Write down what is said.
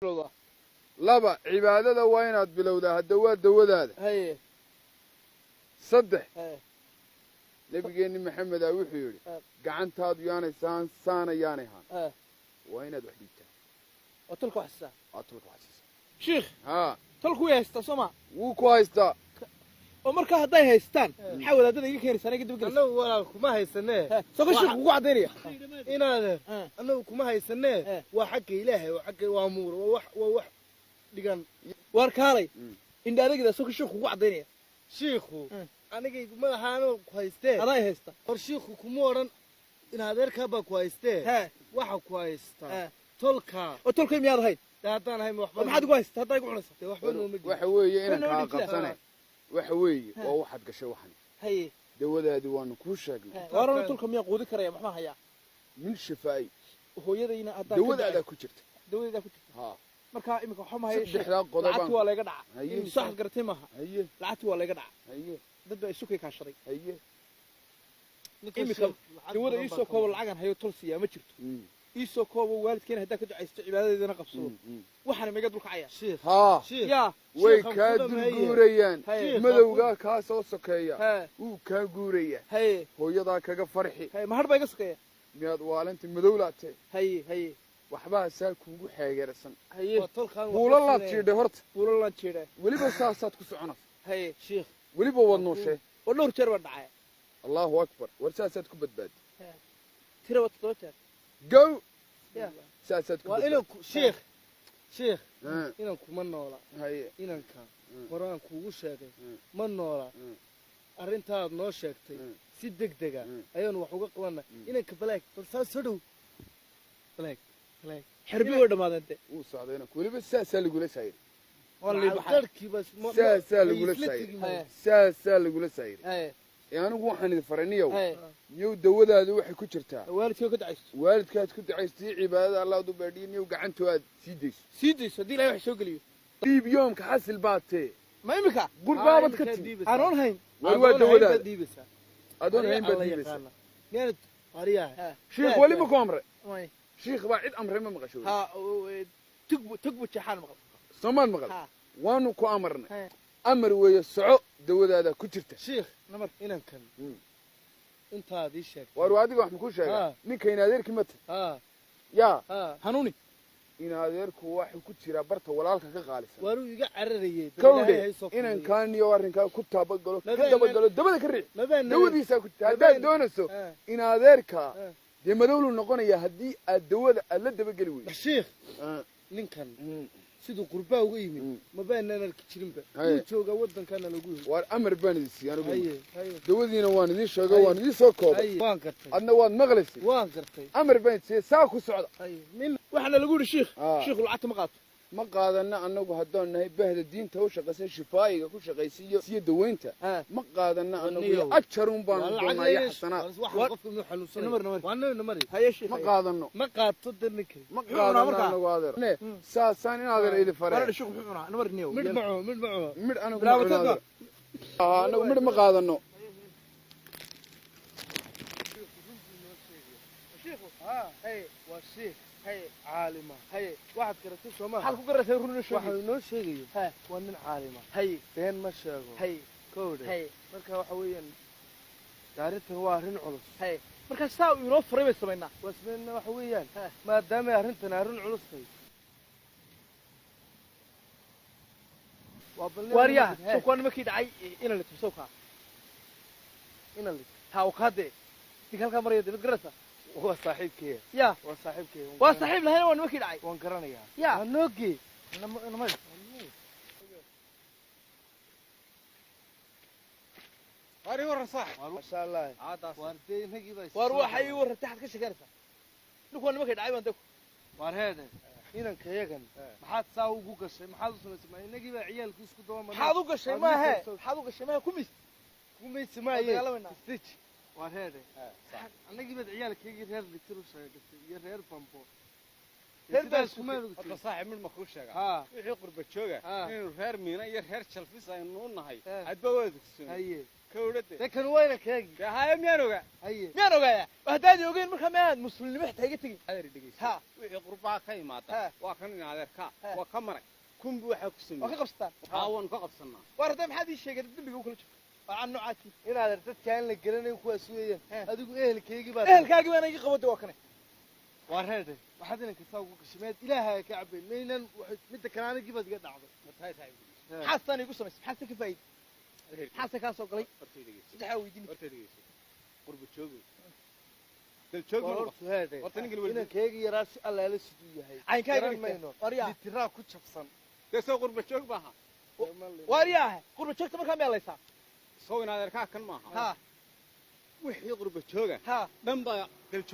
Bilowdaa. Laba, cibaadada waa inaad bilowdaa, hadda waa dawadaada. Haye. Saddex, haye, nebigeenni Maxamed ah wuxuu yidhi, gacantaadu yaanay saan saana yaanay haan, waa inaad wax dhiibtaa. Oo tolka wax siisaa. Aad tolka wax siisaa. Shiikh. Haa. Tolku way haystaa, soo ma? Wuu ku haystaa. Oo markaa hadday haystaan, maxaa wadaadada iga keenaysaa, iga daba gelaysa? Annagu walaal kuma haysanee. Soo ka shiikhu kugu caddaynaya. Inaadeer, annagu kuma haysanee. Waa xagga Ilaahay, waa xagga, waa muur, waa wax dhigan. Waar kaalay. Indha adagida, soo ka shiikhu kugu caddaynaya. Shiikhu anigaygu madaxaano ku haystee. Adaa i haysta. Hor shiikhu kuma odhan in adeerkaa baa ku haystee. Waxa ku haystaa tolkaa. Oo tolkay miyaad ahayn? Dee haddaan ahay ma waxba Oo maxaad igu haystaa haddaa igu cunaysa? Dee waxba nooma gelin. Waxa weeye Waxna inaan kaa odhan jiraa. qabsane, waxa weeye waa waxaad gashay waxan. Haye. Dawadaadi waanu kuu sheegnay. Waarana tolka miyaa quudi karaya? Maxbaan hayaa. Min shifaai. Hooyadayna haddaan ka dawadaadaa ku jirta. Dawadaydaa ku jirta. Haa. Markaa imika waxba ma hayo. Saddexdaa Lacagti qodobaan waa layga dhaca. Haye. Saxad garatay maaha. Haye. Lacagti waa layga dhaca. Haye. Dad baa isu kay kaashaday. Haye. Ninka Imika shiikh lacag dawada badan iisoo baa ka koobo, lacagan hayo tol siiyaa ma jirto. Iisoo koobo, waalidkeena haddaa ka ducaysto, cibaadadeedana qabsado, waxaana maiga dulkacaya. Shiikh. Haa. Shiikh. Yaa. Way Shiikhan kaa ku dhameeye. dulguurayaan. Haye. Madowgaa kaa soo sokeeya. Haye. Wuu kaa guuraya. Haye. Hooyadaa kaga farxi. Haye, mahadh baa iga sokeeya. Miyaad waalinta madowlaatee? Haye, haye. Waxbaa saa kuugu xeegeersan. Haye. Waa tolkaan wax Buulo ka laad siinaya. jiidhay horta. Buulalaan jeedaa. Weliba saasaad ku soconaysa. Haye. Shiikh. Weliba waad nooshee. Oo dhowr jeer baan dhacaya. Allahu akbar, war saasaad ku badbaadi. Tira waa 7 jeer. Gow. Ya. Saasaad ku Waa badbaadi. inanku shiikh, shiikh. Inanku ma noola. Haye. Inanka horaan kuugu sheegay ma noola. Arrintaad noo sheegtay si deg dega ayaanu wax uga qabanaa. Inanka balaag, bal saa soo dhow, balaag, balaag. Xerbi way dhammaadeen de. Wuu socday inanku, weliba saasaa lagula saayiray. Waa la baxay. Garhkiiba Saasaa lagula isla saayiray. tegi maayo. Saasaa lagula saayiray. Haye. Ee anigu waxaan idin faraniyow, Haye. niyow, dawadaadu waxay ku jirtaa waalidkii ka ducaysto. Waalidkaad ku ducaystay, cibaadada Allaad u baadhiyo, niyow, gacantu aad sii dayso. Sii dayso haddii Ilahay wax soo geliyo. Dhiib yoomka xasil baatee. Ma imika? Qurbaabad ka timi. Anoon hayn. War waa dawadaada. Dhiibaysaa. Adoon hayn baad dhiibaysaa. Miyaanad ariyaha? Shiikh weli ma ku amray? May. Shiikh baa cid amray ma maqasho weli? Ha, tugbu tugbu jeexaan maqal. Soomaad maqal? Ha. Waanu ku amarnay. Haye. Amar weeye, soco, dawadaada ku jirta. Shiikh, Namar. inankan intaad ii sheegtay. Waar adiga wax makuu sheegaa? Ninka in adeerkii mata. Yaa. Hanuuni. In adeerku waxuu ku jiraa barta walaalka ka qaalisan. Waaruu iga cararayey bal. Kawdhe. Ilaahay ha isoo fududeeyo. Inankaaniyo arrinkaa ku taabagalo, ka dabagalo, dabada ka riix. Mabaan Dawadiisaa ku jirta haddaad doonayso. In adeerka dee madowlu noqonaya haddii aad dawada aad la dabageli weydo. Shiikh, ninkan siduu qurbaa uga yimid mabaanaan arki jirinba. Haye. Wuu joogaa waddankana lagu yimid. Waar amar baan idin siiyey anigu. Haye, haye. Dawadiina waan idiin sheego, Haye. waan idiin soo koobay. Haye, waan gartay. Adna waad maqlaysay. Waan gartay. Amar baan idin siiyey, saa ku socda. Haye, min Waxaana lagu yidhi shiikh, shiikhu lacagta ma qaato. Ma qaadana annagu haddaan nahay bahda diinta u shaqaysa, shifaayiga ku shaqaysiiyo siyo daweynta. Ma qaadana annagu. Niyow. Ajarun baanu Waa lacag doonaa iyo leeyahay. xasanaad. Waxaan qofka inuu xanuunsanayo. Namar, namar. Waa namar, namar. Haye shiikh. Ma Haye. qaadano. Ma qaato de ninkan. Ma Muxuu cunaa qaadano markaa? annagu, adeer. Ne, saasaan in adeer idi Waarana faree. shiikhu muxuu cunaa? Namar niyow. Midh maco, midh maco. Midh anigu ma Bilaabo cuno, tadba. adeer. Annagu midh ma qaadano. Shiikhu. Haye, waa shiikh caalima. Haye. Waxaad garatay soo Maxaad maaha? ku garatay run inuu Waxa sheegayo? uu inoo sheegayo waa nin caalima. Haye. Been ma sheego. Haye. Kowdhe. Haye. Marka waxa weeyaan arrintan waa arrin culus. Haye, markaa saa uu inoo furay bay samaynaa. Waa sameynaa, waxa weeyaan maadaamay arrintan arrin culus tahay, waa bal nin Waaryaha. hee, Soo kuwa nimankii dhacay ina la tubsow kaa. Ina li Taa u kaadee ninka halkaa maraya dee mad garanaysaa? Waa saaxiibkee. Ya. Waa saaxiibkee. Waa saaxiib lahayna, waa nimankii dhacay. Waan garanayaa. Ya. Waa noogee. Namar. Ari waran saaxib. Masha Allah. Aadaas. Waar dee inagii baa Waar waxa ii warrantay xad ka sheeganaysaa? Ninku waa nimankii dhacay baan de. Waar heede, inanka yagan maxaad saa ugu gashay? Maxaad u samaysay? Ma inagii baa ciyaalku isku daba marnay? Maxaad u gashay? Waar Maahe. ninka Maxaad u gashay maahe kumis? Kumaysi Waan maaye. dagaalamaynaa. Stitch waar heede, annagii baad ciyaalkaygii reer litir u sheegatay iyo reer bambo. Reer Sidaas Baasku. kuma Horta saaxib, mid ma kuu sheegaa? Haa. Wixii qurba jooga Haa. inaynu reer miina iyo reer jalfis aynu u nahay. Eh. Hadba waad ogsoon. Haye. Kowdhade. Dee kan wayna keegi. Dee haya, miyaan ogaa? Haye. Miyaan ogaayaa? Haddaad ogeyn, markaa miyaad muslimnimo xitaa iga tegin? Adeer, dhegeyso. Ha. Wixii qurbaa ka imaada waa kan in adeerkaa waa ka maray kunbu waxaa ku Waa sameeyey. ka qabsataan? Haa, waanu ka qabsanaa. Waar hadda maxaad ii sheegay dembiga u kala jirto oo aan noocaasi? Inaad dadkaan la garanayn kuwaas weeyaan. Adigu ehelkaygii baa. Ehelkaagii baana iga qabada, waa kane. Waa reedhe, waxaad inanka saa ugu gashay meed ilaahay ka cabayn maynan midda kale anigii baad iga dhacday. Ma tahay saaxiib, dhegeyso. Maxaa saan igu samaysay? Maxaase ka faa'iiday? Adeer, Maxaase kaa soo galay? horta dhegeyso. Saddexaa weydiin. Horta dhegeyso, qurba joogo dal joog ma War noqon. horta heedhe. Horta ninkan weli Inankaygii yaraa si allaala siduu yahay Caynkaaga garan dhigtay. mayno. Waryaa. Litiraa ku jabsan. Dee soo qurba joog maaha. Waaryaah, qurba joogta markaa miyaa laysaa? Soo in adeerkaa kan maaha. Ha. Wixii qurba jooga dhan baa dal joog.